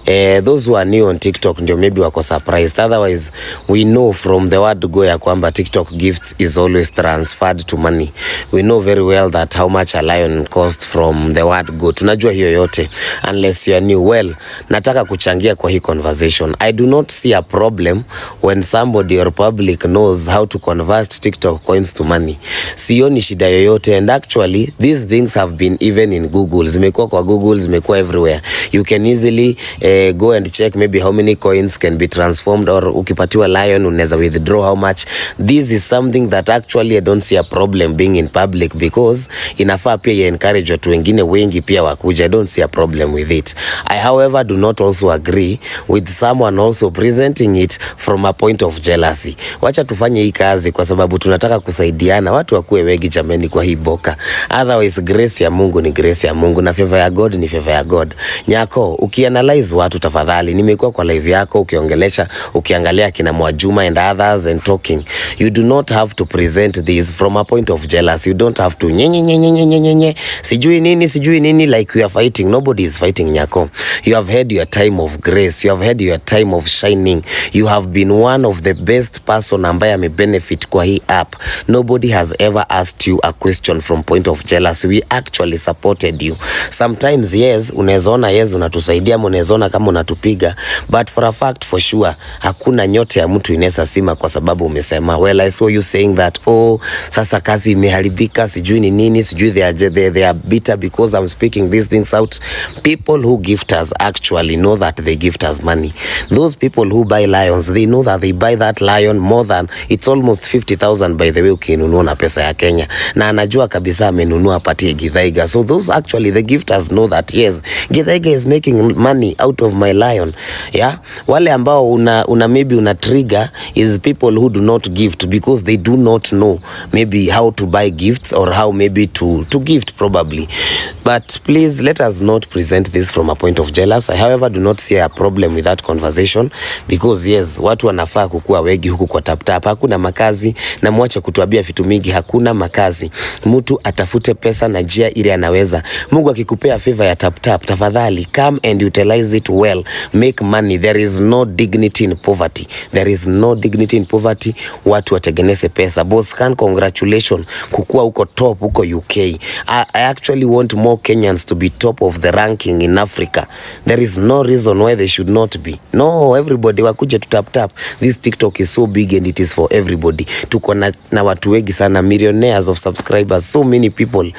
Those who are new on TikTok ndio maybe wako surprised. Otherwise, we know from the word go ya kwamba TikTok gifts is always transferred to money. We know very well that how much a lion cost from the word go. Tunajua hiyo yote unless you are new. Well, nataka kuchangia kwa hii conversation. I do not see a problem when somebody or public knows how to convert TikTok coins to money. Sioni shida yoyote, and actually these things have been even in Google. Zimekuwa kwa Google, zimekuwa everywhere. You can easily go and check maybe how many coins can be transformed, or ukipatiwa lion unaweza withdraw how much. This is something that actually I don't see a problem being in public, because inafaa pia ya encourage watu wengine wengi pia wakuja. I don't see a problem with it. I, however, do not also agree with someone also presenting it from a point of jealousy. Wacha tufanye hii kazi kwa sababu tunataka kusaidiana, watu wakuwe wengi jameni kwa hii boka. Otherwise, grace ya Mungu ni grace ya Mungu na favor ya God ni favor ya God. Nyako, ukianalyze watu tafadhali, nimekuwa kwa live yako ukiongelesha, ukiangalia kina Mwajuma and others and talking. You do not have to present this from a point of jealousy. You don't have to nyenye nyenye nyenye nyenye sijui nini sijui nini, like we are fighting. Nobody is fighting, Nyako. You have had your time of grace. You have had your time of shining. You have been one of the best person ambaye amebenefit kwa hii app. Nobody has ever asked you a question from point of jealousy. We actually supported you. Sometimes, yes, unaweza ona, yes, unatusaidia ama unaweza ona kama unatupiga, but for a fact, for sure, hakuna nyota ya mtu inaweza zima kwa sababu umesema. Well, I saw you saying that, "Oh, sasa kazi imeharibika, sijui ni nini, sijui they are bitter because I'm speaking these things out." People who gift us actually know that they gift us money. Those people who buy lions, they know that they buy that lion more than, it's almost 50,000, by the way, ukinunua na pesa ya Kenya, na anajua kabisa amenunua apatie Githaiga. So those, actually, the gifters know that, yes, Githaiga is making money out of my lion. Yeah, wale ambao una maybe una trigger is people who do not gift because they do not know maybe how to buy gifts or how maybe to gift probably. But please, let us not present this from a point of jealous. I, however, do not see a problem with that conversation because, yes, watu wanafaa kukua wengi huku kwa Tap Tap. Hakuna makazi, na mwache kutuambia vitu mingi. Hakuna makazi. Mtu atafute pesa na njia ile anaweza. Mungu akikupea favor ya Tap Tap, tafadhali come and utilize it well, make money. There is no dignity in poverty. There is no dignity in poverty. Watu watengeneze pesa. Boscan, congratulations kukua huko top huko UK. I actually want more Kenyans to be top of the ranking in Africa. There is no reason why they should not be. No, everybody wakuje to Tap Tap. This TikTok is so big and it is for everybody. Tuko na watu wengi sana, millionaires of subscribers, so many people.